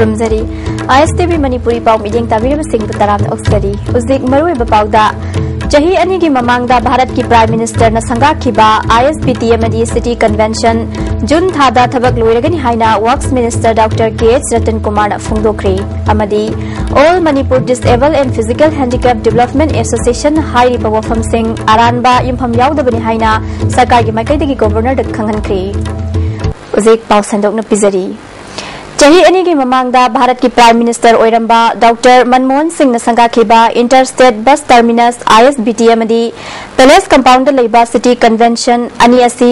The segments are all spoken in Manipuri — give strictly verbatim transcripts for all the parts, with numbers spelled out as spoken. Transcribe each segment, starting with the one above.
ꯈꯨꯔꯨꯝꯖꯔꯤ꯫ ꯑꯥꯏ ꯑꯦꯁ ꯇꯤ ꯚꯤ ꯃꯅꯤꯄꯨꯔꯤ ꯄꯥꯎ ꯃꯤꯠꯌꯦꯡ ꯇꯥꯕꯤꯔꯤꯕꯁꯤꯡꯕꯨ ꯇꯔꯥꯝꯅ ꯑꯣꯛꯆꯔꯤ꯫ ꯍꯧꯖꯤꯛ ꯃꯔꯨꯑꯣꯏꯕ ꯄꯥꯎꯗ, ꯆꯍꯤ ꯑꯅꯤꯒꯤ ꯃꯃꯥꯡꯗ ꯚꯥꯔꯠꯀꯤ Prime Minister ꯅ ꯁꯪꯒꯥꯈꯤꯕ I S B T ꯑꯃꯗꯤ City Convention June ꯊꯥꯗ ꯊꯕꯛ ꯂꯣꯏꯔꯒꯅꯤ ꯍꯥꯏꯅ Works Minister Doctor K H Ratan Kumar ꯅ ꯐꯣꯡꯗꯣꯛꯈ꯭ꯔꯦ꯫ ꯑꯃꯗꯤ All Manipur Disabled and Physical Handicap Development Association ꯍꯥꯏꯔꯤꯕ ꯋꯥꯐꯝꯁꯤꯡ ꯑꯔꯥꯟꯕ ꯌꯨꯝꯐꯝ ꯌꯥꯎꯗꯕꯅꯤ ꯍꯥꯏꯅ ꯁꯔꯀꯥꯔꯒꯤ ꯃꯥꯏꯀꯩꯗꯒꯤ Governor ꯗ ꯈꯪꯍꯟꯈ꯭ꯔꯦ꯫ ꯍꯧꯖꯤꯛ ꯄꯥꯎ ꯁꯟꯗꯣꯛꯅ ꯄꯤꯖꯔꯤ꯫ ꯆꯍꯤ ꯑꯅꯤꯒꯤ ꯃꯃꯥꯡꯗ ꯚꯥꯔꯠꯀꯤ Prime Minister ꯑꯣꯏꯔꯝꯕ Doctor ꯃꯟꯃꯣꯍꯟ ꯁꯤꯡꯅ ꯁꯪꯒꯥꯈꯤꯕ Interstate Bus Terminus, I S B T, ꯑꯃꯗꯤ Palace Compound ꯗ ꯂꯩꯕ City Convention ꯑꯅꯤ ꯑꯁꯤ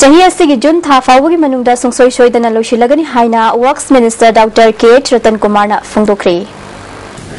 ꯆꯍꯤ ꯑꯁꯤꯒꯤ June ꯊꯥ ꯐꯥꯎꯕꯒꯤ ꯃꯅꯨꯡꯗ ꯁꯨꯡꯁꯣꯏ ꯁꯣꯏꯗꯅ ꯂꯣꯏꯁꯤꯜꯂꯒꯅꯤ ꯍꯥꯏꯅ Works Minister Doctor K H Ratan Kumar ꯅ ꯐꯣꯡꯗꯣꯛꯈ꯭ꯔꯦ꯫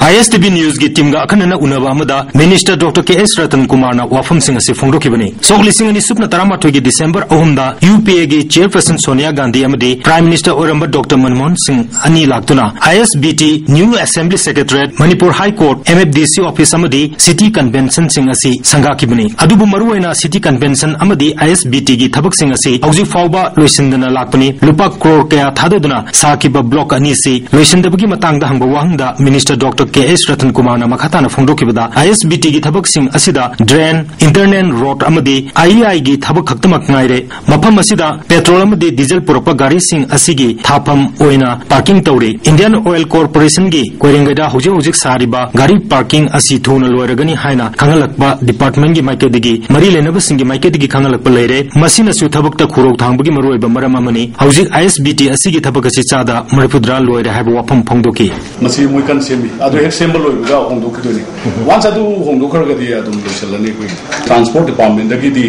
I S T V News ꯒꯤ team ꯒ ꯑꯈꯟꯅꯅ ꯎꯅꯕ ꯑꯃꯗ Minister Doctor K H Ratan Kumar ꯅ ꯋꯥꯐꯝꯁꯤꯡ ꯑꯁꯤ ꯐꯣꯡꯗꯣꯛꯈꯤꯕꯅꯤ꯫ ꯁꯣꯛ ꯂꯤꯁꯤꯡ ꯑꯅꯤ ꯁꯨꯞꯅ ꯇꯔꯥꯃꯥꯊꯣꯏꯒꯤ December ꯑꯍꯨꯝꯗ U P A ꯒꯤ Chairperson Sonia Gandhi ꯑꯃꯗꯤ Prime Minister ꯑꯣꯏꯔꯝꯕ Doctor ꯃꯟꯃꯣꯍꯟ ꯁꯤꯡ ꯑꯅꯤ ꯂꯥꯛꯇꯨꯅ I S B T, New Assembly Secretariat, Manipur High Court, M F D C Office ꯑꯃꯗꯤ City Convention ꯁꯤꯡ ꯑꯁꯤ ꯁꯪꯒꯥꯈꯤꯕꯅꯤ꯫ ꯑꯗꯨꯕꯨ ꯃꯔꯨꯑꯣꯏꯅ City Convention ꯑꯃꯗꯤ I S B T ꯒꯤ ꯊꯕꯛꯁꯤꯡ ꯑꯁꯤ ꯍꯧꯖꯤꯛ ꯐꯥꯎꯕ ꯂꯣꯏꯁꯤꯟꯗꯅ ꯂꯥꯛꯄꯅꯤ꯫ ꯂꯨꯄꯥ crore ꯀꯌꯥ ꯊꯥꯗꯗꯨꯅ ꯁꯥꯈꯤꯕ block ꯑꯅꯤ ꯑꯁꯤ ꯂꯣꯏꯁꯤꯟꯗꯕꯒꯤ ꯃꯇꯥꯡꯗ ꯍꯪꯕ ꯋꯥꯍꯪꯗ Minister Doctor K H Ratan Kumar ꯅ ꯃꯈꯥ ꯇꯥꯅ ꯐꯣꯡꯗꯣꯛꯈꯤꯕꯗ, I S B T ꯒꯤ ꯊꯕꯛꯁꯤꯡ ꯑꯁꯤꯗ drain, internal road ꯑꯃꯗꯤ I E I ꯒꯤ ꯊꯕꯛ ꯈꯛꯇꯃꯛ ꯉꯥꯏꯔꯦ꯫ ꯃꯐꯝ ꯑꯁꯤꯗ petrol ꯑꯃꯗꯤ diesel ꯄꯨꯔꯛꯄ ꯒꯥꯔꯤꯁꯤꯡ ꯑꯁꯤꯒꯤ ꯊꯥꯐꯝ ꯑꯣꯏꯅ parking ꯇꯧꯔꯤ꯫ Indian Oil Corporation ꯒꯤ ꯀꯣꯏꯔꯦꯡꯒꯩꯗ ꯍꯧꯖꯤꯛ ꯍꯧꯖꯤꯛ ꯁꯥꯔꯤꯕ ꯒꯥꯔꯤ parking ꯑꯁꯤ ꯊꯨꯅ ꯂꯣꯏꯔꯒꯅꯤ ꯍꯥꯏꯅ ꯈꯪꯍꯜꯂꯛꯄ department ꯀꯤ ꯃꯥꯏꯀꯩꯗꯒꯤ ꯃꯔꯤ ꯂꯩꯅꯕꯁꯤꯡꯒꯤ ꯃꯥꯏꯀꯩꯗꯒꯤ ꯈꯪꯍꯜꯂꯛꯄ ꯂꯩꯔꯦ꯫ ꯃꯁꯤꯅꯁꯨ ꯊꯕꯛꯇ ꯈꯨꯔꯧ ꯊꯥꯡꯕꯒꯤ ꯃꯔꯨꯑꯣꯏꯕ ꯃꯔꯝ ꯑꯃꯅꯤ꯫ ꯍꯧꯖꯤꯛ I S B T ꯑꯁꯤꯒꯤ ꯊꯕꯛ ꯑꯁꯤ ꯆꯥꯗ ꯃꯔꯤꯐꯨꯇꯔꯥ ꯂꯣꯏꯔꯦ ꯍꯥꯏꯕ ꯋꯥꯐꯝ ꯐꯣꯡꯗꯣꯛꯈꯤ꯫ ꯃꯁꯤ ꯃꯣꯏ ꯀꯟꯅ ꯁꯦꯝꯃꯤ꯫ ꯑꯗꯨ ꯍꯦꯛ ꯁꯦꯝꯕ ꯂꯣꯏꯕꯒ ꯍꯣꯡꯗꯣꯛꯈꯤꯗꯣꯏꯅꯤ꯫ Once ꯑꯗꯨ ꯍꯣꯡꯗꯣꯛꯈ꯭ꯔꯒꯗꯤ ꯑꯗꯨꯝ ꯂꯣꯏꯁꯤꯜꯂꯅꯤ ꯑꯩꯈꯣꯏꯒꯤ꯫ Transport Department ꯗꯒꯤꯗꯤ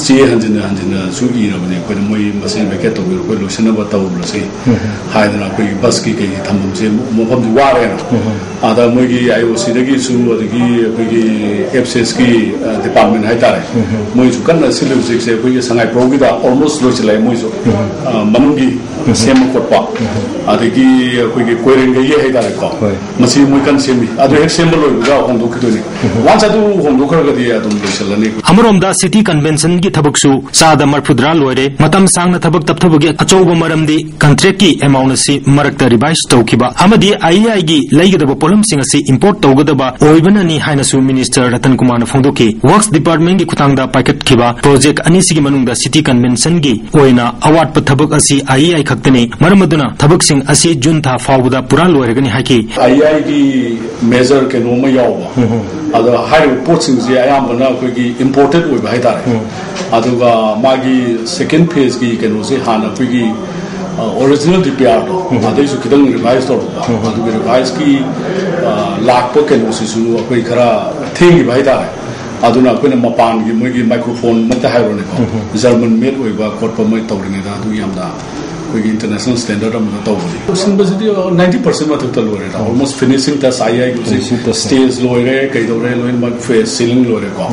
ꯆꯦ ꯍꯟꯖꯤꯟꯅ ꯍꯟꯖꯤꯟꯅꯁꯨ ꯏꯔꯕꯅꯦ ꯑꯩꯈꯣꯏꯅ, ꯃꯣꯏ ꯃꯁꯤ vacate ꯇꯧꯕꯤꯔꯣ, ꯑꯩꯈꯣꯏ ꯂꯣꯏꯁꯤꯟꯅꯕ ꯇꯧꯔꯨꯔꯁꯤ ꯍꯥꯏꯗꯅ ꯑꯩꯈꯣꯏꯒꯤ bus ꯀꯤ ꯀꯩꯒꯤ ꯊꯝꯐꯝꯁꯦ ꯃꯐꯝꯁꯦ ꯋꯥꯔꯦꯅ꯫ ꯑꯗ ꯃꯣꯏꯒꯤ I O C ꯗꯒꯤꯁꯨ, ꯑꯗꯒꯤ ꯑꯩꯈꯣꯏꯒꯤ F C S ꯀꯤ, ꯑ, department ꯍꯥꯏꯇꯥꯔꯦ, ꯃꯣꯏꯁꯨ ꯀꯟꯅ ꯁꯤꯜꯂꯤ ꯍꯧꯖꯤꯛꯁꯦ꯫ ꯑꯩꯈꯣꯏꯒꯤ ꯁꯉꯥꯏꯄ꯭ꯔꯧꯒꯤꯗ almost ꯂꯣꯏꯁꯤꯜꯂꯛꯑꯦ ꯃꯣꯏꯁꯨ, ꯑ, ꯃꯅꯨꯡꯒꯤ ꯁꯦꯝꯕ ꯈꯣꯠꯄ, ꯑꯗꯒꯤ ꯑꯩꯈꯣꯏꯒꯤ ꯀꯣꯏꯔꯦꯡꯒꯩꯒꯤ ꯍꯥꯏꯇꯥꯔꯦꯀꯣ, ꯍꯣꯏ꯫ ꯃꯁꯤ ꯃꯣꯏ ꯀꯟꯅ ꯁꯦꯝꯃꯤ꯫ ꯑꯗꯨ ꯍꯦꯛ ꯁꯦꯝꯕ ꯂꯣꯏꯕꯒ ꯍꯣꯡꯗꯣꯛꯈꯤꯗꯣꯏꯅꯤ꯫ ꯋꯥꯟꯁ ꯑꯗꯨ ꯍꯣꯡꯗꯣꯛꯈ꯭ꯔꯒꯗꯤ ꯑꯗꯨꯝ ꯂꯣꯏꯁꯤꯜꯂꯅꯤ꯫ ꯑꯃꯔꯣꯝꯗ, ꯁꯤꯇꯤ ꯀꯟꯚꯦꯟꯁꯟꯒꯤ ꯊꯕꯛꯁꯨ ꯆꯥꯗ ꯃꯔꯐꯨꯇꯔꯥ ꯂꯣꯏꯔꯦ꯫ ꯃꯇꯝ ꯁꯥꯡꯅ ꯊꯕꯛ ꯇꯞꯊꯕꯒꯤ ꯑꯆꯧꯕ ꯃꯔꯝꯗꯤ ꯀꯟꯇ꯭ꯔꯦꯛꯀꯤ ꯑꯦꯃꯥꯎꯟ ꯑꯁꯤ ꯃꯔꯛꯇ ꯔꯤꯚꯥꯏꯁ ꯇꯧꯈꯤꯕ ꯑꯃꯗꯤ ꯑꯥꯏ ꯏ ꯑꯥꯏꯒꯤ ꯂꯩꯒꯗꯕ ꯄꯣꯠꯂꯝꯁꯤꯡ ꯑꯁꯤ ꯏꯝꯄꯣꯔꯠ ꯇꯧꯒꯗꯕ ꯑꯣꯏꯕꯅꯅꯤ ꯍꯥꯏꯅꯁꯨ ꯃꯤꯅꯤꯁꯇꯔ ꯔꯇꯟ ꯀꯨꯃꯥꯔꯅ ꯐꯣꯡꯗꯣꯛꯈꯤ꯫ ꯋꯔꯛꯁ ꯗꯤꯄꯥꯔꯠꯃꯦꯟꯒꯤ ꯈꯨꯠꯊꯥꯡꯗ ꯄꯥꯏꯈꯠꯈꯤꯕ ꯄ꯭ꯔꯣꯖꯦꯛ ꯑꯅꯤꯁꯤꯒꯤ ꯃꯅꯨꯡꯗ ꯁꯤꯇꯤ ꯀꯟꯚꯦꯟꯁꯟꯒꯤ ꯑꯣꯏꯅ ꯑꯋꯥꯠꯄ ꯊꯕꯛ ꯑꯁꯤ ꯑꯥꯏ ꯏ ꯑꯥꯏ ꯈꯛꯇꯅꯤ꯫ ꯃꯔꯝ ꯑꯗꯨꯅ ꯊꯕꯛꯁꯤꯡ ꯑꯁꯤ ꯖꯨꯟ ꯊꯥ ꯐꯥꯎꯕꯗ ꯄꯨꯔꯥ ꯂꯣꯏꯔꯒꯅꯤ ꯍꯥꯏꯈꯤ꯫ ꯑꯥꯏ ꯏ ꯑꯥꯏꯒꯤ ꯃꯦꯖꯔ ꯀꯩꯅꯣ ꯑꯃ ꯌꯥꯎꯕ꯫ ꯑꯗꯣ ꯍꯥꯏꯔꯤꯕ ꯄꯣꯠꯁꯤꯡꯁꯦ ꯑꯌꯥꯝꯕꯅ ꯑꯩꯈꯣꯏꯒꯤ ꯏꯝꯄꯣꯔꯇꯦꯠ ꯑꯣꯏꯕ ꯍꯥꯏꯇꯥꯔꯦ꯫ ꯑꯗꯨꯒ ꯃꯥꯒꯤ ꯁꯦꯀꯦꯟ ꯐꯦꯖꯀꯤ ꯀꯩꯅꯣꯁꯦ ꯍꯥꯟꯅ ꯑꯩꯈꯣꯏꯒꯤ ꯑꯣꯔꯤꯖꯤꯅꯦꯜ ꯗꯤ ꯄꯤ ꯑꯥꯔꯗꯣ ꯑꯗꯩꯁꯨ ꯈꯤꯇꯪ ꯔꯤꯚꯥꯏꯁ ꯇꯧꯔꯛꯄ꯫ ꯑꯗꯨꯒꯤ ꯔꯤꯚꯥꯏꯁꯀꯤ ꯂꯥꯛꯄ ꯀꯩꯅꯣꯁꯤꯁꯨ ꯑꯩꯈꯣꯏ ꯈꯔ ꯊꯦꯡꯈꯤꯕ ꯍꯥꯏꯇꯥꯔꯦ꯫ ꯑꯗꯨꯅ ꯑꯩꯈꯣꯏꯅ ꯃꯄꯥꯟꯒꯤ ꯃꯣꯏꯒꯤ ꯃꯥꯏꯀ꯭ꯔꯣꯐꯣꯟ ꯃꯛꯇ ꯍꯥꯏꯔꯣꯅꯦꯀꯣ, ꯖꯔꯃꯟ ꯃꯦꯗ ꯑꯣꯏꯕ ꯈꯣꯠꯄ ꯃꯣꯏ ꯇꯧꯔꯤꯉꯩꯗ ꯑꯗꯨ ꯌꯥꯝꯅ ꯑꯩꯈꯣꯏꯒꯤ ꯏꯟꯇꯔꯅꯦꯁꯅꯦꯜ ꯁ꯭ꯇꯦꯟꯗꯔꯗ ꯑꯃꯗ ꯇꯧꯕꯅꯤ꯫ ꯂꯣꯏꯁꯤꯟꯕꯁꯤꯗꯤ ꯅꯥꯏꯟꯇꯤ ꯄꯥꯔꯁꯦꯟ ꯃꯊꯛꯇ ꯂꯣꯏꯔꯦꯗ꯫ ꯑꯣꯜꯃꯣꯁ ꯐꯤꯅꯤꯁꯤꯡ ꯇꯁ ꯑꯥꯏ ꯍꯧꯖꯤꯛ ꯐꯤꯅꯤꯁꯤꯡ ꯇꯁ ꯁ꯭ꯇꯦꯖ ꯂꯣꯏꯔꯦ, ꯀꯩꯗꯧꯔꯦ, ꯂꯣꯏꯅꯃꯛ ꯐꯦꯁ ꯁꯤꯂꯤꯡ ꯂꯣꯏꯔꯦꯀꯣ꯫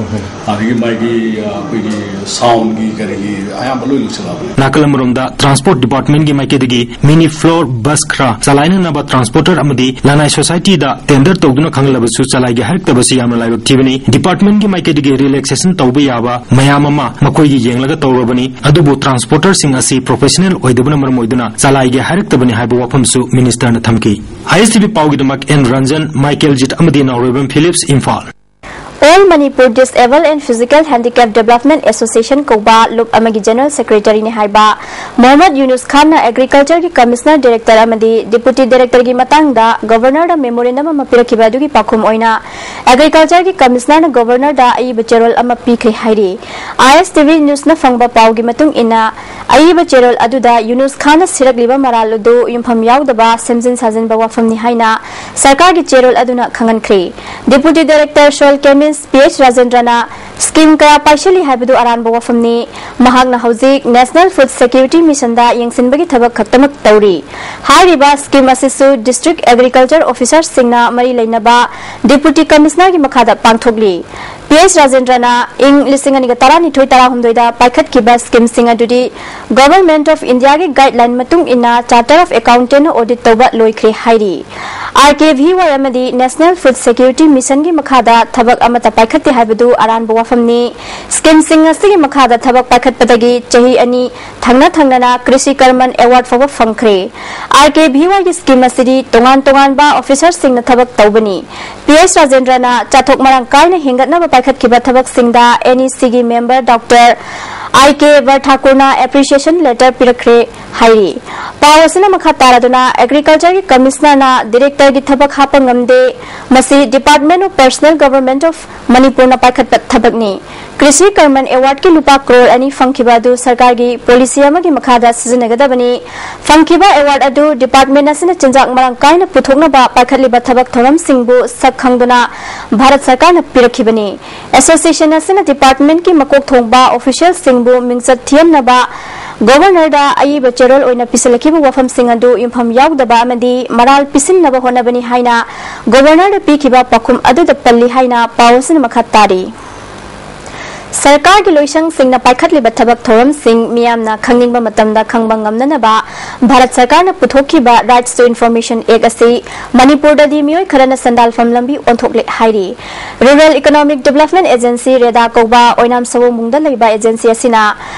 ꯑꯗꯒꯤ ꯃꯥꯒꯤ ꯑ, ꯑꯩꯈꯣꯏꯒꯤ ꯁꯥꯎꯟꯒꯤ ꯀꯔꯤꯒꯤ ꯑꯌꯥꯝꯕ ꯂꯣꯏ ꯂꯣꯏꯁꯤꯜꯂꯛꯑꯕꯅꯤ꯫ ꯅꯥꯀꯜ ꯑꯃꯔꯣꯝꯗ, ꯇ꯭ꯔꯥꯟꯁꯄꯣꯔꯠ ꯗꯤꯄꯥꯔꯠꯃꯦꯟꯒꯤ ꯃꯥꯏꯀꯩꯗꯒꯤ ꯃꯤꯅꯤ ꯐ꯭ꯂꯣꯔ ꯕꯁ ꯈꯔ ꯆꯂꯥꯏꯅꯅꯕ ꯇ꯭ꯔꯥꯟꯁꯄꯣꯔꯇꯔ ꯑꯃꯗꯤ ꯂꯅꯥꯏ ꯁꯣꯁꯥꯏꯇꯤꯗ ꯇꯦꯟꯗꯔ ꯇꯧꯗꯨꯅ ꯈꯪꯍꯜꯂꯕꯁꯨ ꯆꯂꯥꯏꯒꯦ ꯍꯥꯏꯔꯛꯇꯕꯁꯤ ꯌꯥꯝꯅ ꯂꯥꯏꯕꯛ ꯊꯤꯕꯅꯤ꯫ ꯗꯤꯄꯥꯔꯠꯃꯦꯟꯒꯤ ꯃꯥꯏꯀꯩꯗꯒꯤ ꯔꯤꯂꯦꯛꯁꯦꯁꯟ ꯇꯧꯕ ꯌꯥꯕ ꯃꯌꯥꯝ ꯑꯃ ꯃꯈꯣꯏꯒꯤ ꯌꯦꯡꯂꯒ ꯇꯧꯔꯕꯅꯤ, ꯑꯗꯨꯕꯨ ꯇ꯭ꯔꯥꯟꯁꯄꯣꯔꯇꯔꯁꯤꯡ ꯑꯁꯤ ꯄ꯭ꯔꯣꯐꯦꯁꯅꯦꯜ ꯑꯣꯏꯗꯕꯅ ꯃꯔꯝ ꯑꯣꯏꯗꯨꯅ ꯆꯂꯥꯏꯒꯦ ꯍꯥꯏꯔꯛꯇꯕꯅꯤ ꯍꯥꯏꯕ ꯋꯥꯐꯝꯁꯨ ꯃꯤꯅꯤꯁꯇꯔꯅ ꯊꯝꯈꯤ꯫ ꯑꯥꯏ ꯑꯦꯁ ꯇꯤ ꯚꯤ ꯄꯥꯎꯒꯤꯗꯃꯛ ꯑꯦꯟ ꯔꯟꯖꯟ, ꯃꯥꯏꯀꯦꯜ ꯖꯤꯠ ꯑꯃꯗꯤ Naorembam Philips, Imphal. All Manipur Disabled and Physical Handicap Development Association ꯀꯧꯕ ꯂꯨꯞ ꯑꯃꯒꯤ ꯖꯦꯅꯔꯦꯜ ꯁꯦꯀ꯭ꯔꯦꯇꯔꯤꯅꯤ ꯍꯥꯏꯕ ꯃꯣꯍꯝꯃꯗ ꯌꯨꯅꯨꯁ ꯈꯥꯟꯅ ꯑꯦꯒ꯭ꯔꯤꯀꯜꯆꯔꯒꯤ ꯀꯃꯤꯁꯅꯔ ꯗꯥꯏꯔꯦꯛꯇꯔ ꯑꯃꯗꯤ ꯗꯤꯄꯨꯇꯤ ꯗꯥꯏꯔꯦꯛꯇꯔꯒꯤ ꯃꯇꯥꯡꯗ ꯒꯣꯚꯔꯅꯔꯗ ꯃꯦꯃꯣꯔꯦꯟꯗꯝ ꯑꯃ ꯄꯤꯔꯛꯈꯤꯕ ꯑꯗꯨꯒꯤ ꯄꯥꯎꯈꯨꯝ ꯑꯣꯏꯅ ꯑꯦꯒ꯭ꯔꯤꯀꯜꯆꯔꯒꯤ ꯀꯃꯤꯁꯅꯔꯅ ꯒꯣꯚꯔꯅꯔꯗ ꯑꯏꯕ ꯆꯦꯔꯣꯜ ꯑꯃ ꯄꯤꯈ꯭ꯔꯦ ꯍꯥꯏꯔꯤ꯫ ꯑꯥꯏ ꯑꯦꯁ ꯇꯤ ꯚꯤ ꯅ꯭ꯌꯨꯁꯅ ꯐꯪꯕ ꯄꯥꯎꯒꯤ ꯃꯇꯨꯡ ꯏꯟꯅ, ꯑꯏꯕ ꯆꯦꯔꯣꯜ ꯑꯗꯨꯗ ꯌꯨꯅꯨꯁ ꯈꯥꯟꯅ ꯁꯤꯔꯛꯂꯤꯕ ꯃꯔꯥꯜ ꯑꯗꯨ ꯌꯨꯝꯐꯝ ꯌꯥꯎꯗꯕ ꯁꯦꯝꯖꯤꯟ ꯁꯥꯖꯤꯟꯕ ꯋꯥꯐꯝꯅꯤ ꯍꯥꯏꯅ ꯁꯔꯀꯥꯔꯒꯤ ꯆꯦꯔꯣꯜ ꯑꯗꯨꯅ ꯈꯪꯍꯟꯈ꯭ꯔꯦ꯫ Deputy director soil chemist P H ꯔꯥꯖꯦꯟꯗ꯭ꯔꯅ ꯁ꯭ꯀꯤꯝ ꯀꯌꯥ ꯄꯥꯏꯁꯤꯜꯂꯤ ꯍꯥꯏꯕꯗꯨ ꯑꯔꯥꯟꯕ ꯋꯥꯐꯝꯅꯤ꯫ ꯃꯍꯥꯛꯅ ꯍꯧꯖꯤꯛ ꯅꯦꯁꯅꯦꯜ ꯐꯨꯗ ꯁꯦꯀ꯭ꯌꯨꯔꯤꯇꯤ ꯃꯤꯁꯟꯗ ꯌꯦꯡꯁꯤꯟꯕꯒꯤ ꯊꯕꯛ ꯈꯛꯇꯃꯛ ꯇꯧꯔꯤ꯫ ꯍꯥꯏꯔꯤꯕ ꯁ꯭ꯀꯤꯝ ꯑꯁꯤꯁꯨ ꯗꯤꯁꯇ꯭ꯔꯤꯛ ꯑꯦꯒ꯭ꯔꯤꯀꯜꯆꯔ ꯑꯣꯐꯤꯁꯔꯁꯤꯡꯅ ꯃꯔꯤ ꯂꯩꯅꯕ ꯗꯤꯄꯨꯇꯤ ꯀꯃꯤꯁꯅꯔꯒꯤ ꯃꯈꯥꯗ ꯄꯥꯡꯊꯣꯛꯂꯤ꯫ ꯄꯤ ꯑꯩꯆ ꯔꯥꯖꯦꯟꯗ꯭ꯔꯅ ꯏꯪ ꯂꯤꯁꯤꯡ ꯑꯅꯤꯒ ꯇꯔꯥꯅꯤꯊꯣꯏ ꯇꯔꯥꯍꯨꯝꯗꯣꯏꯗ ꯄꯥꯏꯈꯠꯈꯤꯕ ꯁ꯭ꯀꯤꯝꯁꯤꯡ ꯑꯗꯨꯗꯤ ꯒꯣꯚꯔꯟꯃꯦꯟꯠ ꯑꯣꯐ ꯏꯟꯗꯤꯌꯥꯒꯤ ꯒꯥꯏꯗꯂꯥꯏꯟ ꯃꯇꯨꯡ ꯏꯟꯅ ꯆꯥꯔꯇꯔ ꯑꯣꯐ ꯑꯦꯀꯥꯎꯟꯇꯦꯟꯠꯅ ꯑꯣꯗꯤꯠ ꯇꯧꯕ ꯂꯣꯏꯈ꯭ꯔꯦ ꯍꯥꯏꯔꯤ꯫ ꯑꯥꯔ ꯀꯦ ꯚꯤ ꯋꯥꯏ ꯑꯃꯗꯤ National Food Security Mission ꯒꯤ ꯃꯈꯥꯗ ꯊꯕꯛ ꯑꯃꯠꯇ ꯄꯥꯏꯈꯠꯇꯦ ꯍꯥꯏꯕꯗꯨ ꯑꯔꯥꯟꯕ ꯋꯥꯐꯝꯅꯤ꯫ Scheme ꯁꯤꯡ ꯑꯁꯤꯒꯤ ꯃꯈꯥꯗ ꯊꯕꯛ ꯄꯥꯏꯈꯠꯄꯗꯒꯤ ꯆꯍꯤ ꯑꯅꯤ ꯊꯪꯅ ꯊꯪꯅꯅ ꯀ꯭ꯔꯤꯁꯤ ꯀꯔꯃꯟ ꯑꯦꯋꯥꯔꯗ ꯐꯥꯎꯕ ꯐꯪꯈ꯭ꯔꯦ꯫ ꯑꯥꯔ ꯀꯦ ꯚꯤ ꯋꯥꯏ ꯒꯤ scheme ꯑꯁꯤꯗꯤ ꯇꯣꯉꯥꯟ ꯇꯣꯉꯥꯟꯕ officer ꯁꯤꯡꯅ ꯊꯕꯛ ꯇꯧꯕꯅꯤ꯫ ꯄꯤ ꯑꯦꯁ ꯔꯥꯖꯦꯟꯗ꯭ꯔꯅ ꯆꯥꯊꯣꯛ ꯃꯔꯥꯡ ꯀꯥꯏꯅ ꯍꯦꯟꯒꯠꯅꯕ ꯄꯥꯏꯈꯠꯈꯤꯕ ꯊꯕꯛꯁꯤꯡꯗ N E C ꯒꯤ member Doctor I K ꯕꯔ ꯊꯥꯀꯨꯔꯅ appreciation letter ꯄꯤꯔꯛꯈ꯭ꯔꯦ ꯍꯥꯏꯔꯤ꯫ ꯄꯥꯎ ꯑꯁꯤꯅ ꯃꯈꯥ ꯇꯥꯔꯗꯨꯅ Agriculture ꯒꯤ Commissioner ꯅ Director ꯒꯤ ꯊꯕꯛ ꯍꯥꯞꯄ ꯉꯝꯗꯦ, ꯃꯁꯤ Department of Personal Government of Manipur ꯅ ꯄꯥꯏꯈꯠꯄ ꯊꯕꯛꯅꯤ꯫ ꯀ꯭ꯔꯤꯁꯤ ꯀꯔꯃꯟ ꯑꯦꯋꯥꯔꯗꯀꯤ ꯂꯨꯄꯥ ꯀ꯭ꯔꯣꯔ ꯑꯅꯤ ꯐꯪꯈꯤꯕ ꯑꯗꯨ ꯁꯔꯀꯥꯔꯒꯤ policy ꯑꯃꯒꯤ ꯃꯈꯥꯗ ꯁꯤꯖꯤꯟꯅꯒꯗꯕꯅꯤ꯫ ꯐꯪꯈꯤꯕ ꯑꯦꯋꯥꯔꯗ ꯑꯗꯨ department ꯑꯁꯤꯅ ꯆꯤꯟꯖꯥꯛ ꯃꯔꯥꯡ ꯀꯥꯏꯅ ꯄꯨꯊꯣꯛꯅꯕ ꯄꯥꯏꯈꯠꯂꯤꯕ ꯊꯕꯛ ꯊꯧꯔꯝꯁꯤꯡꯕꯨ ꯁꯛ ꯈꯪꯗꯨꯅ ꯚꯥꯔꯠ ꯁꯔꯀꯥꯔꯅ ꯄꯤꯔꯛꯈꯤꯕꯅꯤ꯫ Association ꯑꯁꯤꯅ department ꯀꯤ ꯃꯀꯣꯛ ꯊꯣꯡꯕ official ꯁꯤꯡꯕꯨ ꯃꯤꯡꯆꯠ ꯊꯤꯍꯟꯅꯕ Governor ꯗ ꯑꯏꯕ ꯆꯦꯔꯣꯜ ꯑꯣꯏꯅ ꯄꯤꯁꯤꯜꯂꯛꯈꯤꯕ ꯋꯥꯐꯝꯁꯤꯡ ꯑꯗꯨ ꯌꯨꯝꯐꯝ ꯌꯥꯎꯗꯕ ꯑꯃꯗꯤ ꯃꯔꯥꯜ ꯄꯤꯁꯤꯟꯅꯕ ꯍꯣꯠꯅꯕꯅꯤ ꯍꯥꯏꯅ Governor ꯗ ꯄꯤꯈꯤꯕ ꯄꯥꯎꯈꯨꯝ ꯑꯗꯨꯗ ꯄꯜꯂꯤ ꯍꯥꯏꯅ ꯄꯥꯎ ꯑꯁꯤꯅ ꯃꯈꯥ ꯇꯥꯔꯤ꯫ ꯁꯔꯀꯥꯔꯒꯤ ꯂꯣꯏꯁꯪꯁꯤꯡꯅ ꯄꯥꯏꯈꯠꯂꯤꯕ ꯊꯕꯛ ꯊꯧꯔꯝꯁꯤꯡ ꯃꯤꯌꯥꯝꯅ ꯈꯪꯅꯤꯡꯕ ꯃꯇꯝꯗ ꯈꯪꯕ ꯉꯝꯅꯅꯕ ꯚꯥꯔꯠ ꯁꯔꯀꯥꯔꯅ ꯄꯨꯊꯣꯛꯈꯤꯕ Rights to Information Act ꯑꯁꯤ ꯃꯅꯤꯄꯨꯔꯗꯗꯤ ꯃꯤꯑꯣꯏ ꯈꯔꯅ ꯁꯦꯟꯗꯥꯜꯐꯝ ꯂꯝꯕꯤ ꯑꯣꯟꯊꯣꯛꯂꯦ ꯍꯥꯏꯔꯤ꯫ Rural Economic Development Agency, ꯔꯦꯗꯥ ꯀꯧꯕ ꯑꯣꯏꯅꯥꯝ ꯁꯑꯣꯡꯕꯨꯡꯗ ꯂꯩꯕ agency ꯑꯁꯤꯅ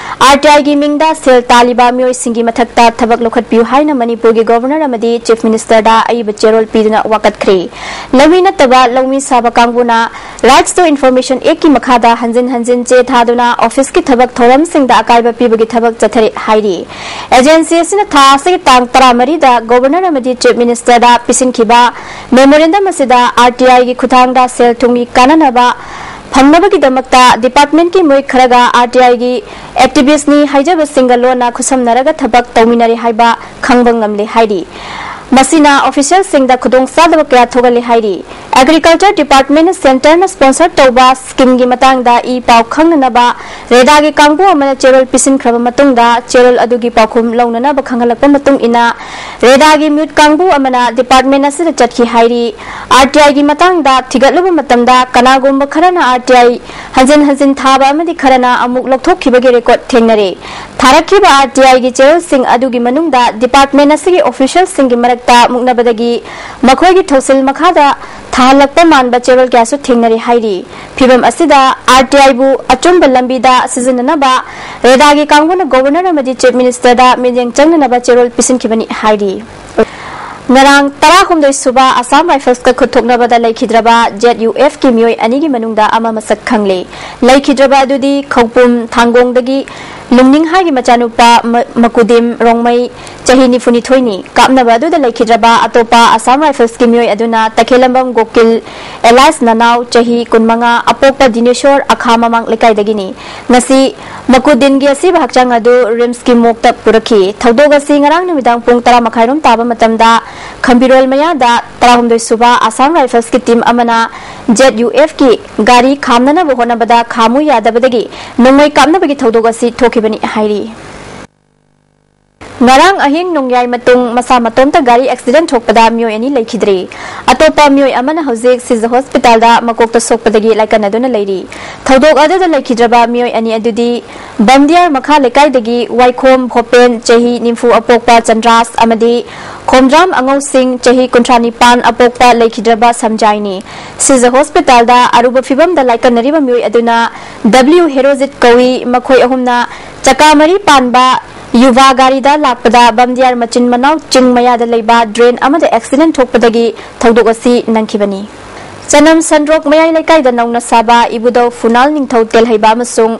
R T I ꯒꯤ ꯃꯤꯡꯗ ꯁꯦꯜ ꯇꯥꯜꯂꯤꯕ ꯃꯤꯑꯣꯏꯁꯤꯡꯒꯤ ꯃꯊꯛꯇ ꯊꯕꯛ ꯂꯧꯈꯠꯄꯤꯌꯨ ꯍꯥꯏꯅ ꯃꯅꯤꯄꯨꯔꯒꯤ Governor ꯑꯃꯗꯤ Chief Minister ꯗ ꯑꯏꯕ ꯆꯦꯔꯣꯜ ꯄꯤꯗꯨꯅ ꯋꯥꯀꯠꯈ꯭ꯔꯦ꯫ ꯂꯧꯃꯤ ꯅꯠꯇꯕ ꯂꯧꯃꯤ ꯁꯥꯕ ꯀꯥꯡꯕꯨꯅ Rights to Information Act ꯀꯤ ꯃꯈꯥꯗ ꯍꯟꯖꯤꯟ ꯍꯟꯖꯤꯟ ꯆꯦ ꯊꯥꯗꯨꯅ office ꯀꯤ ꯊꯕꯛ ꯊꯧꯔꯝꯁꯤꯡꯗ ꯑꯀꯥꯏꯕ ꯄꯤꯕꯒꯤ ꯊꯕꯛ ꯆꯠꯊꯔꯤ ꯍꯥꯏꯔꯤ꯫ Agency ꯑꯁꯤꯅ ꯊꯥ ꯑꯁꯤꯒꯤ ꯇꯥꯡ ꯇꯔꯥꯃꯔꯤꯗ Governor ꯑꯃꯗꯤ Chief Minister ꯗ ꯄꯤꯁꯤꯟꯈꯤꯕ memorandum ꯑꯁꯤꯗ R T I ꯒꯤ ꯈꯨꯠꯊꯥꯡꯗ ꯁꯦꯜ ꯊꯨꯝꯒꯤ ꯀꯥꯟꯅꯅꯕ ꯐꯪꯅꯕꯒꯤꯗꯃꯛꯇ department ꯀꯤ ꯃꯤꯑꯣꯏ ꯈꯔꯒ R T I ꯒꯤ activist ꯅꯤ ꯍꯥꯏꯖꯕꯁꯤꯡꯒ ꯂꯣꯟꯅ ꯈꯨꯠꯁꯝꯅꯔꯒ ꯊꯕꯛ ꯇꯧꯃꯤꯟꯅꯔꯤ ꯍꯥꯏꯕ ꯈꯪꯕ ꯉꯝꯂꯦ ꯍꯥꯏꯔꯤ꯫ ꯃꯁꯤꯅ official ꯁꯤꯡꯗ ꯈꯨꯗꯣꯡꯆꯥꯗꯕ ꯀꯌꯥ ꯊꯣꯛꯍꯜꯂꯦ ꯍꯥꯏꯔꯤ꯫ Agriculture Department Centre ꯅ sponsor ꯇꯧꯕ scheme ꯒꯤ ꯃꯇꯥꯡꯗ ꯏ ꯄꯥꯎ ꯈꯪꯅꯅꯕ ꯔꯦꯗꯥꯒꯤ ꯀꯥꯡꯕꯨ ꯑꯃꯅ ꯆꯦꯔꯣꯜ ꯄꯤꯁꯤꯟꯈ꯭ꯔꯕ ꯃꯇꯨꯡꯗ, ꯆꯦꯔꯣꯜ ꯑꯗꯨꯒꯤ ꯄꯥꯎꯈꯨꯝ ꯂꯧꯅꯅꯕ ꯈꯪꯍꯜꯂꯛꯄ ꯃꯇꯨꯡ ꯏꯟꯅ, ꯔꯦꯗꯥꯒꯤ ꯃꯤꯍꯨꯠ ꯀꯥꯡꯕꯨ ꯑꯃꯅ department ꯑꯁꯤꯗ ꯆꯠꯈꯤ ꯍꯥꯏꯔꯤ꯫ R T I ꯒꯤ ꯃꯇꯥꯡꯗ ꯊꯤꯒꯠꯂꯨꯕ ꯃꯇꯝꯗ, ꯀꯅꯥꯒꯨꯝꯕ ꯈꯔꯅ R T I ꯍꯟꯖꯤꯟ ꯍꯟꯖꯤꯟ ꯊꯥꯕ ꯑꯃꯗꯤ ꯈꯔꯅ ꯑꯃꯨꯛ ꯂꯧꯊꯣꯛꯈꯤꯕꯒꯤ record ꯊꯦꯡꯅꯔꯦ꯫ ꯊꯥꯔꯛꯈꯤꯕ R T I ꯒꯤ ꯆꯦꯔꯣꯜꯁꯤꯡ ꯑꯗꯨꯒꯤ ꯃꯅꯨꯡꯗ department ꯑꯁꯤꯒꯤ official ꯁꯤꯡꯒꯤ ꯃꯔꯛꯇ ꯃꯨꯛꯅꯕꯗꯒꯤ ꯃꯈꯣꯏꯒꯤ ꯊꯧꯁꯤꯜ ꯃꯈꯥꯗ ꯊꯥꯍꯜꯂꯛꯄ ꯃꯥꯟꯕ ꯆꯦꯔꯣꯜ ꯀꯌꯥꯁꯨ ꯊꯦꯡꯅꯔꯦ ꯍꯥꯏꯔꯤ꯫ ꯐꯤꯚꯝ ꯑꯁꯤꯗ R T I ꯕꯨ ꯑꯆꯨꯝꯕ ꯂꯝꯕꯤꯗ ꯁꯤꯖꯤꯟꯅꯅꯕ ꯔꯦꯗꯥꯒꯤ ꯀꯥꯡꯕꯨꯅ Governor ꯑꯃꯗꯤ Chief Minister ꯗ ꯃꯤꯠꯌꯦꯡ ꯆꯪꯅꯅꯕ ꯆꯦꯔꯣꯜ ꯄꯤꯁꯤꯟꯈꯤꯕꯅꯤ ꯍꯥꯏꯔꯤ꯫ ꯉꯔꯥꯡ ꯇꯔꯥꯍꯨꯝꯗꯣꯏ ꯁꯨꯕ Assam Rifles ꯀ ꯈꯨꯠ ꯊꯣꯛꯅꯕꯗ ꯂꯩꯈꯤꯗ꯭ꯔꯕ Z U F ꯀꯤ ꯃꯤꯑꯣꯏ ꯑꯅꯤꯒꯤ ꯃꯅꯨꯡꯗ ꯑꯃ ꯃꯁꯛ ꯈꯪꯂꯦ꯫ ꯂꯩꯈꯤꯗ꯭ꯔꯕ ꯑꯗꯨꯗꯤ ꯈꯧꯄꯨꯝ ꯊꯥꯡꯒꯣꯡꯗꯒꯤ ꯂꯨꯡꯅꯤꯡꯍꯥꯏꯒꯤ ꯃꯆꯥꯅꯨꯄꯥ ꯃ-, ꯃꯀꯨꯗꯤꯝ ꯔꯣꯡꯃꯩ, ꯆꯍꯤ ꯅꯤꯐꯨꯅꯤꯊꯣꯏꯅꯤ꯫ ꯀꯥꯞꯅꯕ ꯑꯗꯨꯗ ꯂꯩꯈꯤꯗ꯭ꯔꯕ ꯑꯇꯣꯞꯄ Assam Rifles ꯀꯤ ꯃꯤꯑꯣꯏ ꯑꯗꯨꯅ ꯇꯈꯦꯂꯝꯕꯝ ꯒꯣꯀꯤꯜ alias ꯅꯅꯥꯎ, ꯆꯍꯤ ꯀꯨꯟꯃꯉꯥ, ꯑꯄꯣꯛꯄ ꯗꯤꯅꯦꯁꯣꯔ ꯑꯈꯥ ꯃꯃꯥꯡ ꯂꯩꯀꯥꯏꯗꯒꯤꯅꯤ꯫ ꯉꯁꯤ ꯃꯀꯨꯗꯤꯟꯒꯤ ꯑꯁꯤꯕ ꯍꯛꯆꯥꯡ ꯑꯗꯨ RIMS ꯀꯤ morgue ꯇ ꯄꯨꯔꯛꯈꯤ꯫ ꯊꯧꯗꯣꯛ ꯑꯁꯤ ꯉꯔꯥꯡ ꯅꯨꯃꯤꯗꯥꯡ ꯄꯨꯡ ꯇꯔꯥ ꯃꯈꯥꯏꯔꯣꯝ ꯇꯥꯕ ꯃꯇꯝꯗ ꯈꯝꯕꯤꯔꯣꯜ ꯃꯌꯥꯗ ꯇꯔꯥꯍꯨꯝꯗꯣꯏ ꯁꯨꯕ Assam Rifles ꯀꯤ team ꯑꯃꯅ Z U F ꯀꯤ ꯒꯥꯔꯤ ꯈꯥꯝꯅꯅꯕ ꯍꯣꯠꯅꯕꯗ ꯈꯥꯝꯃꯨ ꯌꯥꯗꯕꯗꯒꯤ ꯅꯣꯡꯃꯩ ꯀꯥꯞꯅꯕꯒꯤ ꯊꯧꯗꯣꯛ ꯑꯁꯤ ꯊꯣꯛꯈꯤꯕꯅꯤ ꯍꯥꯏꯔꯤ꯫ ꯉꯔꯥꯡ ꯑꯍꯤꯡ ꯅꯣꯡꯌꯥꯏ ꯃꯇꯨꯡ ꯃꯁꯥ ꯃꯇꯣꯝꯇ ꯒꯥꯔꯤ accident ꯊꯣꯛꯄꯗ ꯃꯤꯑꯣꯏ ꯑꯅꯤ ꯂꯩꯈꯤꯗ꯭ꯔꯦ꯫ ꯑꯇꯣꯞꯄ ꯃꯤꯑꯣꯏ ꯑꯃꯅ ꯍꯧꯖꯤꯛ ꯁꯤꯖ hospital ꯗ ꯃꯀꯣꯛꯇ ꯁꯣꯛꯄꯗꯒꯤ ꯂꯥꯏꯀꯠꯅꯗꯨꯅ ꯂꯩꯔꯤ꯫ ꯊꯧꯗꯣꯛ ꯑꯗꯨꯗ ꯂꯩꯈꯤꯗ꯭ꯔꯕ ꯃꯤꯑꯣꯏ ꯑꯅꯤ ꯑꯗꯨꯗꯤ ꯕꯝꯗꯤꯌꯥꯔ ꯃꯈꯥ ꯂꯩꯀꯥꯏꯗꯒꯤ ꯋꯥꯏꯈꯣꯝ ꯚꯣꯄꯦꯟ, ꯆꯍꯤ ꯅꯤꯐꯨ, ꯑꯄꯣꯛꯄ ꯆꯟꯗ꯭ꯔꯥꯁ ꯑꯃꯗꯤ ꯈꯣꯝꯗ꯭ꯔꯥꯝ ꯑꯉꯧꯁꯤꯡ, ꯆꯍꯤ ꯀꯨꯟꯊ꯭ꯔꯥ ꯅꯤꯄꯥꯟ, ꯑꯄꯣꯛꯄ ꯂꯩꯈꯤꯗ꯭ꯔꯕ ꯁꯝꯖꯥꯏꯅꯤ꯫ ꯁꯤꯖ hospital ꯗ ꯑꯔꯨꯕ ꯐꯤꯚꯝꯗ ꯂꯥꯏꯀꯠꯅꯔꯤꯕ ꯃꯤꯑꯣꯏ ꯑꯗꯨꯅ W ꯍꯦꯔꯣꯖꯤꯠ ꯀꯧꯏ꯫ ꯃꯈꯣꯏ ꯑꯍꯨꯝꯅ ꯆꯀꯥ ꯃꯔꯤ ꯄꯥꯟꯕ ꯌꯨꯚꯥ ꯒꯥꯔꯤꯗ ꯂꯥꯛꯄꯗ ꯕꯝꯗꯤꯌꯥꯔ ꯃꯆꯤꯟ ꯃꯅꯥꯎ ꯆꯤꯡ ꯃꯌꯥꯗ ꯂꯩꯕ drain ꯑꯃꯗ accident ꯊꯣꯛꯄꯗꯒꯤ ꯊꯧꯗꯣꯛ ꯑꯁꯤ ꯅꯪꯈꯤꯕꯅꯤ꯫ ꯆꯅꯝ ꯁꯟꯗ꯭ꯔꯣꯛ ꯃꯌꯥꯏ ꯂꯩꯀꯥꯏꯗ ꯅꯧꯅ ꯁꯥꯕ ꯏꯕꯨꯙꯧ ꯐꯨꯅꯥꯜ ꯅꯤꯡꯊꯧ ꯇꯦꯜꯍꯩꯕ ꯑꯃꯁꯨꯡ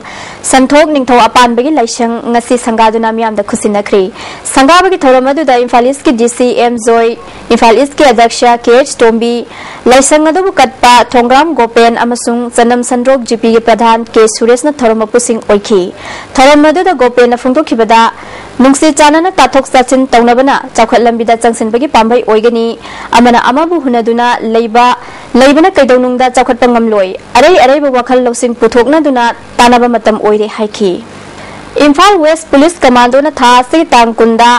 ꯁꯟꯊꯣꯛ ꯅꯤꯡꯊꯧ ꯑꯄꯥꯟꯕꯒꯤ ꯂꯥꯏꯁꯪ ꯉꯁꯤ ꯁꯪꯒꯥꯗꯨꯅ ꯃꯤꯌꯥꯝꯗ ꯈꯨꯠꯁꯤꯟꯅꯈ꯭ꯔꯦ꯫ ꯁꯪꯒꯥꯕꯒꯤ ꯊꯧꯔꯝ ꯑꯗꯨꯗ ꯏꯝꯐꯥꯜ East ꯀꯤ D C M ꯖꯣꯏ, ꯏꯝꯐꯥꯜ East ꯀꯤ ꯑꯗ꯭ꯌꯛꯁ K H ꯇꯣꯝꯕꯤ, ꯂꯥꯏꯁꯪ ꯑꯗꯨꯕꯨ ꯀꯠꯄ ꯊꯣꯡꯒ꯭ꯔꯥꯝ ꯒꯣꯄꯦꯟ ꯑꯃꯁꯨꯡ ꯆꯅꯝ ꯁꯟꯗ꯭ꯔꯣꯛ G P ꯒꯤ ꯄ꯭ꯔꯙꯥꯟ K ꯁꯨꯔꯦꯁꯅ ꯊꯧꯔꯝ ꯃꯄꯨꯁꯤꯡ ꯑꯣꯏꯈꯤ꯫ ꯊꯧꯔꯝ ꯑꯗꯨꯗ ꯒꯣꯄꯦꯟꯅ ꯐꯣꯡꯗꯣꯛꯈꯤꯕꯗ, ꯅꯨꯡꯁꯤ ꯆꯥꯟꯅꯅ ꯇꯥꯊꯣꯛ ꯇꯥꯁꯤꯟ ꯇꯧꯅꯕꯅ ꯆꯥꯎꯈꯠ ꯂꯝꯕꯤꯗ ꯆꯪꯁꯤꯟꯕꯒꯤ ꯄꯥꯝꯕꯩ ꯑꯣꯏꯒꯅꯤ꯫ ꯑꯃꯅ ꯑꯃꯕꯨ ꯍꯨꯟꯅꯗꯨꯅ ꯂꯩꯕ, ꯂꯩꯕꯅ ꯀꯩꯗꯧꯅꯨꯡꯗ ꯆꯥꯎꯈꯠꯄ ꯉꯝꯂꯣꯏ꯫ ꯑꯔꯩ ꯑꯔꯩꯕ ꯋꯥꯈꯜ ꯂꯧꯁꯤꯡ ꯄꯨꯊꯣꯛꯅꯗꯨꯅ ꯇꯥꯟꯅꯕ ꯃꯇꯝ ꯑꯣꯏꯔꯦ ꯍꯥꯏꯈꯤ꯫ ꯏꯝꯐꯥꯜ ꯋꯦꯁ ꯄꯨꯂꯤꯁ ꯀꯃꯥꯟꯗꯣꯅ ꯊꯥ ꯑꯁꯤꯒꯤ ꯇꯥꯡ ꯀꯨꯟꯗ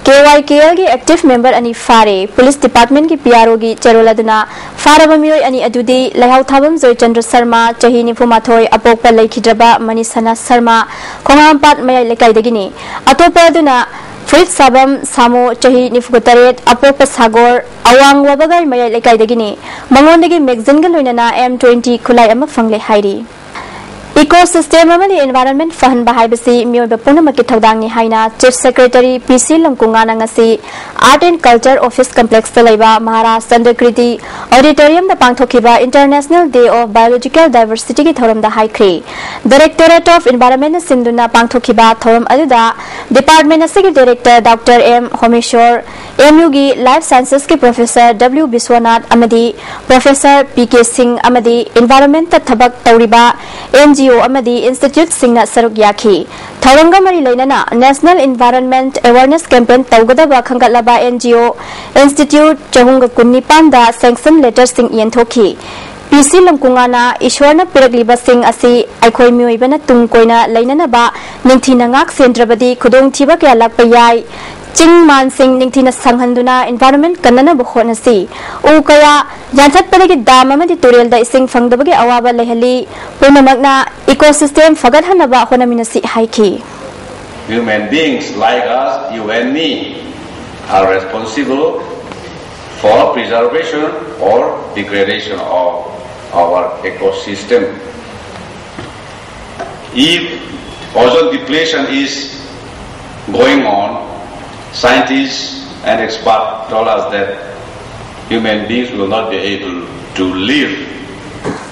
ꯀꯦ ꯋꯥꯏ ꯀꯦ ꯑꯦꯜꯒꯤ ꯑꯦꯛꯇꯤꯚ ꯃꯦꯝꯕꯔ ꯑꯅꯤ ꯐꯥꯔꯦ꯫ ꯄꯨꯂꯤꯁ ꯗꯤꯄꯥꯔꯠꯃꯦꯟꯒꯤ ꯄꯤ ꯑꯥꯔ ꯑꯣꯒꯤ ꯆꯦꯔꯣꯜ ꯑꯗꯨꯅ ꯐꯥꯔꯕ ꯃꯤꯑꯣꯏ ꯑꯅꯤ ꯑꯗꯨꯗꯤ ꯂꯩꯍꯥꯎꯊꯥꯕꯝ ꯖꯣꯏꯆꯟꯗ꯭ꯔ ꯁꯔꯃ, ꯆꯍꯤ ꯅꯤꯐꯨ ꯃꯥꯊꯣꯏ, ꯑꯄꯣꯛꯄ ꯂꯩꯈꯤꯗ꯭ꯔꯕ ꯃꯅꯤꯁꯅꯥ ꯁꯔꯃ, ꯈꯣꯡꯍꯥꯝꯄꯥꯠ ꯃꯌꯥꯏ ꯂꯩꯀꯥꯏꯗꯒꯤꯅꯤ꯫ ꯑꯇꯣꯞꯄ ꯑꯗꯨꯅ ꯐꯨꯔꯤꯠ ꯁꯥꯕꯝ ꯁꯥꯃꯣ, ꯆꯍꯤ ꯅꯤꯐꯨꯒ ꯇꯔꯦꯠ, ꯑꯄꯣꯛꯄ ꯁꯥꯒꯣꯔ, ꯑꯋꯥꯡ ꯋꯥꯕꯒꯥꯏ ꯃꯌꯥꯏ ꯂꯩꯀꯥꯏꯗꯒꯤꯅꯤ꯫ ꯃꯉꯣꯟꯗꯒꯤ ꯃꯦꯒꯖꯤꯟꯒ ꯂꯣꯏꯅꯅ ꯑꯦꯝ ꯇ꯭ꯋꯦꯟꯇꯤ ꯈꯨꯠꯂꯥꯏ ꯑꯃ ꯐꯪꯂꯦ ꯍꯥꯏꯔꯤ꯫ ꯏꯀꯣ ꯁꯤꯁꯇꯦꯝ ꯑꯃꯗꯤ ꯏꯟꯚꯥꯏꯔꯟꯃꯦꯟꯠ ꯐꯍꯟꯕ ꯍꯥꯏꯕꯁꯤ ꯃꯤꯑꯣꯏꯕ ꯄꯨꯝꯅꯃꯛꯀꯤ ꯊꯧꯗꯥꯡꯅꯤ ꯍꯥꯏꯅ ꯆꯤꯐ ꯁꯦꯀ꯭ꯔꯦꯇꯔꯤ ꯄꯤ ꯁꯤ ꯂꯝꯀꯨꯉꯥꯅ ꯉꯁꯤ ꯑꯥꯔꯠ ꯑꯦꯟ ꯀꯜꯆꯔ ꯑꯣꯐꯤꯁ ꯀꯝꯄ꯭ꯂꯦꯛꯁꯇ ꯂꯩꯕ ꯃꯍꯥꯔꯥꯖ ꯆꯟꯗ꯭ꯔꯀ꯭ꯔꯤꯇꯤ ꯑꯣꯗꯤꯇꯣꯔꯤꯌꯝꯗ ꯄꯥꯡꯊꯣꯛꯈꯤꯕ ꯏꯟꯇꯔꯅꯦꯁꯅꯦꯜ ꯗꯦ ꯑꯣꯐ ꯕꯥꯏꯑꯣꯂꯣꯖꯤꯀꯦꯜ ꯗꯥꯏꯚꯔꯁꯤꯇꯤꯒꯤ ꯊꯧꯔꯝꯗ ꯍꯥꯏꯈ꯭ꯔꯤ꯫ ꯗꯥꯏꯔꯦꯛꯇꯣꯔꯦꯠ ꯑꯣꯐ ꯏꯟꯚꯥꯏꯔꯟꯃꯦꯟꯠꯅ ꯁꯤꯟꯗꯨꯅ ꯄꯥꯡꯊꯣꯛꯈꯤꯕ ꯊꯧꯔꯝ ꯑꯗꯨꯗ ꯗꯤꯄꯥꯔꯠꯃꯦꯟꯠ ꯑꯁꯤꯒꯤ ꯗꯥꯏꯔꯦꯛꯇꯔ ꯗꯣꯛꯇꯔ ꯑꯦꯝ ꯍꯣꯃꯦꯁꯣꯔ, ꯑꯦꯝ ꯌꯨꯒꯤ ꯂꯥꯏꯐ ꯁꯥꯏꯟꯁꯦꯁꯀꯤ ꯄ꯭ꯔꯣꯐꯦꯁꯔ ꯗꯕ꯭ꯂꯤꯎ ꯕꯤꯁ꯭ꯋꯅꯥꯊ ꯑꯃꯗꯤ ꯄ꯭ꯔꯣꯐꯦꯁꯔ ꯄꯤ ꯀꯦ ꯁꯤꯡ ꯑꯃꯗꯤ ꯏꯟꯚꯥꯏꯔꯟꯃꯦꯟꯠꯇ ꯊꯕꯛ ꯇꯧꯔꯤꯕ ꯑꯦꯟ ꯖꯤ ꯑꯣ ꯑꯃꯗꯤ ꯏꯟꯁꯇꯤꯇ꯭ꯌꯨꯠꯁꯤꯡꯅ ꯁꯔꯨꯛ ꯌꯥꯈꯤ꯫ ꯊꯧꯔꯝꯒ ꯃꯔꯤ ꯂꯩꯅꯅ ꯅꯦꯁꯅꯦꯜ ꯏꯟꯚꯥꯏꯔꯟꯃꯦꯟꯠ ꯑꯦꯋꯥꯔꯅꯦꯁ ꯀꯦꯝꯄꯦꯟ ꯇꯧꯒꯗꯕ ꯈꯟꯒꯠꯂꯕ ꯑꯦꯟ ꯖꯤ ꯑꯣ, ꯏꯟꯁꯇꯤꯇ꯭ꯌꯨꯠ ꯆꯍꯨꯝꯒ ꯀꯨꯟꯅꯤꯄꯥꯟꯗ ꯁꯦꯡꯁꯟ ꯂꯦꯇꯔꯁꯤꯡ ꯌꯦꯟꯊꯣꯛꯈꯤ꯫ ꯄꯤ ꯁꯤ ꯂꯝꯀꯨꯉꯥꯅ ꯏꯁꯣꯔꯅ ꯄꯤꯔꯛꯂꯤꯕꯁꯤꯡ ꯑꯁꯤ ꯑꯩꯈꯣꯏ ꯃꯤꯑꯣꯏꯕꯅ ꯇꯨꯡ ꯀꯣꯏꯅ ꯂꯩꯅꯅꯕ ꯅꯤꯡꯊꯤꯅ ꯉꯥꯛ ꯁꯦꯟꯗ꯭ꯔꯕꯗꯤ ꯈꯨꯗꯣꯡꯊꯤꯕ ꯀꯌꯥ ꯂꯥꯛꯄ ꯌꯥꯏ꯫ ꯆꯤꯡ ꯃꯥꯟꯁꯤꯡ ꯅꯤꯡꯊꯤꯅ ꯁꯪꯍꯟꯗꯨꯅ ꯏꯟꯚꯥꯏꯔꯟꯃꯦꯟꯠ ꯀꯟꯅꯅꯕ ꯍꯣꯠꯅꯁꯤ꯫ ꯎ ꯀꯌꯥ ꯌꯥꯟꯊꯠꯄꯗꯒꯤ ꯗꯥꯝ ꯑꯃꯗꯤ ꯇꯨꯔꯦꯜꯗ ꯏꯁꯤꯡ ꯐꯪꯗꯕꯒꯤ ꯑꯋꯥꯕ ꯂꯩꯍꯜꯂꯤ꯫ ꯄꯨꯝꯅꯃꯛꯅ ꯏꯀꯣ ꯁꯤꯁꯇꯦꯝ ꯐꯒꯠꯍꯟꯅꯕ ꯍꯣꯠꯅꯃꯤꯟꯅꯁꯤ ꯍꯥꯏꯈꯤ꯫ Human beings like us, you and me, are responsible for preservation or degradation of our ecosystem. If ozone depletion is going on, scientists and experts told us that human beings will not be able to live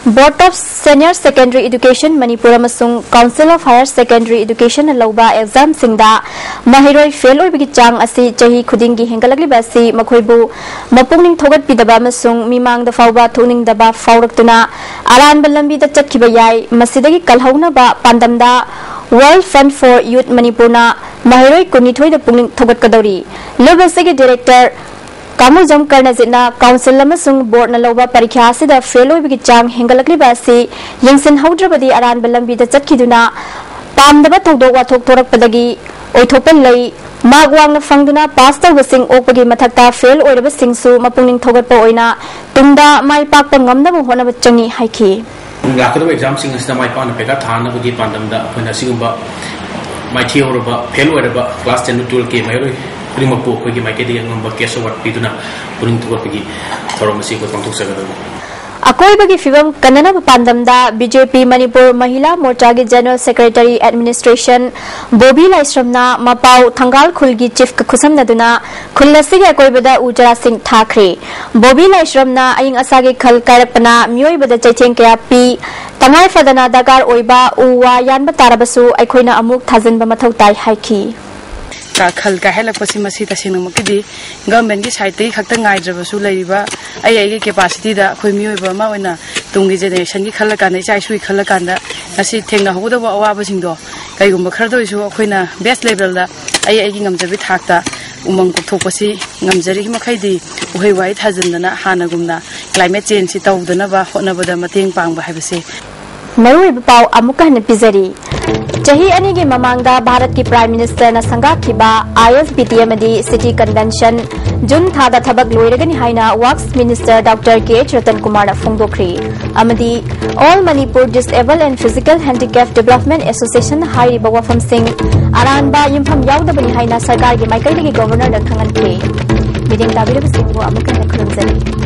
Board of Senior Secondary Education Manipur ꯑꯃꯁꯨꯡ Council of Higher Secondary Educationꯅ ꯂꯧꯕ ꯑꯦꯛꯖꯥꯝꯁꯤꯡꯗ ꯃꯍꯩꯔꯣꯏ ꯐꯦꯜ ꯑꯣꯏꯕꯒꯤ ꯆꯥꯡ ꯑꯁꯤ ꯆꯍꯤ ꯈꯨꯗꯤꯡꯒꯤ ꯍꯦꯟꯒꯠꯂꯛꯂꯤꯕ ꯑꯁꯤ ꯃꯈꯣꯏꯕꯨ ꯃꯄꯨꯛꯅꯤꯡ ꯊꯧꯒꯠꯄꯤꯗꯕ ꯑꯃꯁꯨꯡ ꯃꯤꯃꯥꯡꯗ ꯐꯥꯎꯕ ꯊꯣꯛꯅꯤꯡꯗꯕ ꯐꯥꯎꯔꯛꯇꯨꯅ ꯑꯔꯥꯟꯕ ꯂꯝꯕꯤꯗ ꯆꯠꯈꯤꯕ ꯌꯥꯏ꯫ ꯃꯁꯤꯗꯒꯤ ꯀꯜꯍꯧꯅꯕ ꯄꯥꯟꯗꯝꯗ World Fund for Youth ꯃꯅꯤꯄꯨꯔꯅ ꯃꯍꯩꯔꯣꯏ ꯀꯨꯟꯅꯤꯊꯣꯏꯗ ꯄꯨꯛꯅꯤꯡ ꯊꯧꯒꯠꯀꯗꯧꯔꯤ꯫ ꯂꯨꯞ ꯑꯁꯤꯒꯤ ꯗꯤꯔꯦꯛꯇꯔ ꯀꯥꯡꯃꯨꯖꯝ ꯀꯔꯅꯖꯤꯠꯅ ꯀꯥꯎꯟꯁꯤꯜ ꯑꯃꯁꯨꯡ ꯕꯣꯔꯗꯅ ꯂꯧꯕ ꯄꯔꯤꯈ꯭ꯌꯥ ꯑꯁꯤꯗ ꯐꯦꯜ ꯑꯣꯏꯕꯒꯤ ꯆꯥꯡ ꯍꯦꯟꯒꯠꯂꯛꯂꯤꯕ ꯑꯁꯤ ꯌꯦꯡꯁꯤꯟꯍꯧꯗ꯭ꯔꯕꯗꯤ ꯑꯔꯥꯟꯕ ꯂꯝꯕꯤꯗ ꯆꯠꯈꯤꯗꯨꯅ ꯄꯥꯝꯗꯕ ꯊꯧꯗꯣꯛ ꯋꯥꯊꯣꯛ ꯊꯣꯔꯛꯄꯗꯒꯤ ꯑꯣꯏꯊꯣꯛꯄ ꯂꯩ꯫ ꯃꯥꯔꯛ ꯋꯥꯡꯅ ꯐꯪꯗꯨꯅ ꯄꯥꯁ ꯇꯧꯕꯁꯤꯡ ꯑꯣꯛꯄꯒꯤ ꯃꯊꯛꯇ ꯐꯦꯜ ꯑꯣꯏꯔꯕꯁꯤꯡꯁꯨ ꯃꯄꯨꯛꯅꯤꯡ ꯊꯧꯒꯠꯄ ꯑꯣꯏꯅ ꯇꯨꯡꯗ ꯃꯥꯏ ꯄꯥꯛꯄ ꯉꯝꯅꯕ ꯍꯣꯠꯅꯕ ꯆꯪꯏ ꯍꯥꯏꯈꯤ꯫ ꯂꯥꯛꯀꯗꯕ ꯑꯦꯛꯖꯥꯝꯁꯤꯡ ꯑꯁꯤꯗ ꯃꯥꯏ ꯄꯥꯛꯅ ꯄꯩꯈꯥ ꯊꯥꯅꯕꯒꯤ ꯄꯥꯟꯗꯝꯗ ꯑꯩꯈꯣꯏꯅ ꯑꯁꯤꯒꯨꯝꯕ ꯃꯥꯏꯊꯤꯍꯧꯔꯕ, ꯐꯦꯜ ꯑꯣꯏꯔꯕ ꯀ꯭ꯂꯥꯁ ꯇꯦꯟ ꯇꯨꯋꯦꯜꯐꯀꯤ ꯃꯍꯩꯔꯣꯏ ꯈꯨꯗꯤꯡꯃꯛꯄꯨ ꯑꯩꯈꯣꯏꯒꯤ ꯃꯥꯏꯀꯩꯗꯒꯤ ꯑꯉꯝꯕ ꯀꯦꯁ ꯑꯦꯋꯥꯔꯗ ꯄꯤꯗꯨꯅ ꯄꯨꯛꯅꯤꯡ ꯊꯧꯒꯠꯄꯒꯤ ꯊꯧꯔꯝ ꯑꯁꯤ ꯑꯩꯈꯣꯏ ꯄꯥꯡꯊꯣꯛꯆꯒꯗꯕꯅꯤ꯫ ꯑꯀꯣꯏꯕꯒꯤ ꯐꯤꯕꯝ ꯀꯟꯅꯅꯕ ꯄꯥꯟꯗꯝꯗ ꯕꯤ ꯖꯦ ꯄꯤ Manipur ꯃꯍꯤꯂꯥ ꯃꯣꯔꯆꯥꯒꯤ general secretary administration Bobby ꯂꯥꯏꯁ꯭ꯔꯝꯅ ꯃꯄꯥꯎ ꯊꯪꯒꯥꯜ ꯈꯨꯜꯒꯤ ꯆꯤꯐꯀ ꯈꯨꯠꯁꯝꯅꯗꯨꯅ ꯈꯨꯜ ꯑꯁꯤꯒꯤ ꯑꯀꯣꯏꯕꯗ ꯎ ꯆꯥꯔꯥꯁꯤꯡ ꯊꯥꯈ꯭ꯔꯦ꯫ ꯕꯣꯕꯤ ꯂꯥꯏꯁ꯭ꯔꯝꯅ ꯑꯏꯪ ꯑꯁꯥꯒꯤ ꯈꯜ ꯀꯥꯏꯔꯛꯄꯅ ꯃꯤꯑꯣꯏꯕꯗ ꯆꯩꯊꯦꯡ ꯀꯌꯥ ꯄꯤ, ꯇꯉꯥꯏ ꯐꯗꯅ ꯗꯔꯀꯥꯔ ꯑꯣꯏꯕ ꯎ ꯋꯥ ꯌꯥꯟꯕ ꯇꯥꯔꯕꯁꯨ ꯑꯩꯈꯣꯏꯅ ꯑꯃꯨꯛ ꯊꯥꯖꯤꯟꯕ ꯃꯊꯧ ꯇꯥꯏ ꯍꯥꯏꯈꯤ꯫ ꯀ-, ꯈꯜ ꯀꯥꯏꯍꯜꯂꯛꯄꯁꯤ ꯃꯁꯤ ꯇꯁꯦꯡꯅꯃꯛꯀꯤꯗꯤ ꯒꯚꯔꯟꯃꯦꯟꯠꯀꯤ ꯁꯥꯏꯠꯇꯒꯤ ꯈꯛꯇ ꯉꯥꯏꯗ꯭ꯔꯕꯁꯨ, ꯂꯩꯔꯤꯕ ꯑꯩ ꯑꯩꯒꯤ ꯀꯦꯄꯥꯁꯤꯇꯤꯗ ꯑꯩꯈꯣꯏ ꯃꯤꯑꯣꯏꯕ ꯑꯃ ꯑꯣꯏꯅ ꯇꯨꯡꯒꯤ ꯖꯦꯅꯦꯔꯦꯁꯟꯒꯤ ꯈꯜꯂꯀꯥꯟꯗ, ꯏꯆꯥ ꯏꯁꯨꯒꯤ ꯈꯜꯂꯀꯥꯟꯗ ꯉꯁꯤ ꯊꯦꯡꯅꯍꯧꯒꯗꯕ ꯑꯋꯥꯕꯁꯤꯡꯗꯣ ꯀꯩꯒꯨꯝꯕ ꯈꯔꯗ ꯑꯣꯏꯔꯁꯨ ꯑꯩꯈꯣꯏꯅ ꯕꯦꯁ ꯂꯦꯚꯦꯜꯗ ꯑꯩ ꯑꯩꯒꯤ ꯉꯝꯖꯕꯤ ꯊꯥꯛꯇ ꯎꯃꯪ ꯀꯣꯛꯊꯣꯛꯄꯁꯤ ꯉꯝꯖꯔꯤꯈꯩ ꯃꯈꯩꯗꯤ ꯎꯍꯩ ꯋꯥꯍꯩ ꯊꯥꯖꯤꯟꯗꯅ ꯍꯥꯟꯅꯒꯨꯝꯅ ꯀ꯭ꯂꯥꯏꯃꯦꯠ ꯆꯦꯟꯖꯁꯤ ꯇꯧꯗꯅꯕ ꯍꯣꯠꯅꯕꯗ ꯃꯇꯦꯡ ꯄꯥꯡꯕ ꯍꯥꯏꯕꯁꯤ꯫ ꯃꯔꯨꯑꯣꯏꯕ ꯄꯥꯎ ꯑꯃꯨꯛꯀ ꯍꯟꯅ ꯄꯤꯖꯔꯤ꯫ ꯆꯍꯤ ꯑꯅꯤꯒꯤ ꯃꯃꯥꯡꯗ ꯚꯥꯔꯠꯀꯤ ꯄ꯭ꯔꯥꯏꯝ ꯃꯤꯅꯤꯁꯇꯔꯅ ꯁꯪꯒꯥꯈꯤꯕ ꯑꯥꯏ ꯑꯦꯁ ꯕꯤ ꯇꯤ ꯑꯃꯗꯤ ꯁꯤꯇꯤ ꯀꯟꯚꯦꯟꯁꯟ ꯖꯨꯟ ꯊꯥꯗ ꯊꯕꯛ ꯂꯣꯏꯔꯒꯅꯤ ꯍꯥꯏꯅ ꯋꯥꯔꯛꯁ ꯃꯤꯅꯤꯁꯇꯔ ꯗꯣꯛꯇꯔ ꯀꯦ ꯑꯩꯆ ꯔꯇꯟ ꯀꯨꯃꯥꯔꯅ ꯐꯣꯡꯗꯣꯛꯈ꯭ꯔꯦ꯫ ꯑꯃꯗꯤ All Manipur Disabled and Physical Handicap Development Association ꯍꯥꯏꯔꯤꯕ ꯋꯥꯐꯝꯁꯤꯡ ꯑꯔꯥꯟꯕ ꯌꯨꯝꯐꯝ ꯌꯥꯎꯗꯕꯅꯤ ꯍꯥꯏꯅ ꯁꯔꯀꯥꯔꯒꯤ ꯃꯥꯏꯀꯩꯗꯒꯤ ꯒꯣꯚꯔꯅꯔꯗ ꯈꯪꯍꯟꯈ꯭ꯔꯦ꯫ ꯃꯤꯠꯌꯦꯡ ꯇꯥꯕꯤꯔꯤꯕꯁꯤꯡꯕꯨ ꯑꯃꯨꯛ ꯍꯟꯅ ꯈꯨꯔꯨꯝꯖꯔꯤ꯫